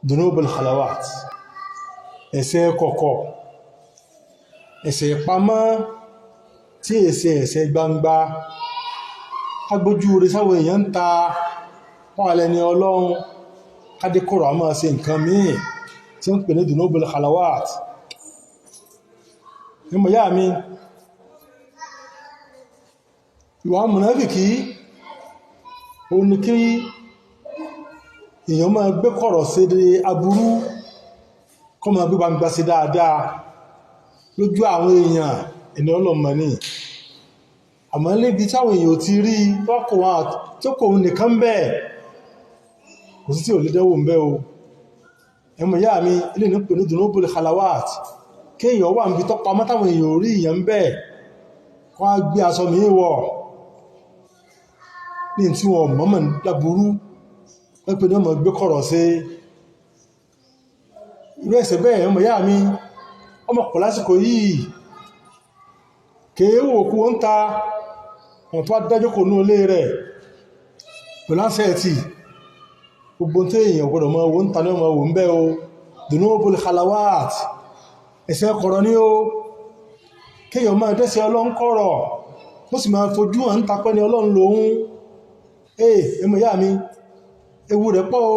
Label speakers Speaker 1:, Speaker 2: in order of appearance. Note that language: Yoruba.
Speaker 1: Dunubul khalawat, ẹ̀ṣẹ̀ kọ̀kọ̀, ẹ̀ṣẹ̀ pamọ́ tí èsẹ̀ ẹ̀ṣẹ̀ gbangba. Agbójú rẹ̀ sáwọn èèyàn ń ta wọ́n alẹ́ ní Ọlọ́run, kádékọ̀rọ̀ a máa ṣe nǹkan míì tí ń pè ní dunubul khalawat. Ìmọ̀ yá mi, ìwà mùnáfìkì ó ní kí èèyàn máa gbé kọ̀rọ̀ sí aburú, kọ́ máa gbé gbangba sí dáadáa lójú àwọn èèyàn. Ẹni ọlọ́mọ ní àmọ́ níbi táwọn èèyàn ti rí tó kò nìkan bẹ́ẹ̀, kò sí tí ò lè dẹ́wò ń bẹ́ o. Ẹmọ ìyá mi, ilé ní pè ní dunubul khalawat. Kéèyàn wà níbi tó pamọ́ táwọn èèyàn rí èèyàn ń bẹ́ẹ̀, kó á gbé aṣọ mi wọ̀ ní tí wọn mọ̀mọ̀ láburú pẹ́pẹ́ ní ọmọ gbé kọ̀rọ̀ sí irú ẹ̀ṣẹ̀ bẹ́ẹ̀. Ọmọ ìyá mi, ọmọ pọ̀ lásìkò yìí, kéèwò kú ó ń ta ọ̀n tó adájọ́ kò ní olé rẹ̀ pẹ̀lú àṣẹ́ẹ̀tì gbogbo tí èèyàn gbọdọ̀ mọ́ owó ń ta ní ọmọ owó ń bẹ́ o. Dunubul khalawat, ẹ̀ṣẹ̀ kọ̀rọ̀ ní o. Kéèyàn máa dẹ́ṣẹ̀ Ọlọ́run kọ̀rọ̀, ó sì máa fojú hàn ń tapẹ́ ní Ọlọ́run lòun. Ee, ẹmọ ìyá mi, ewu rẹ̀ pọ̀ o.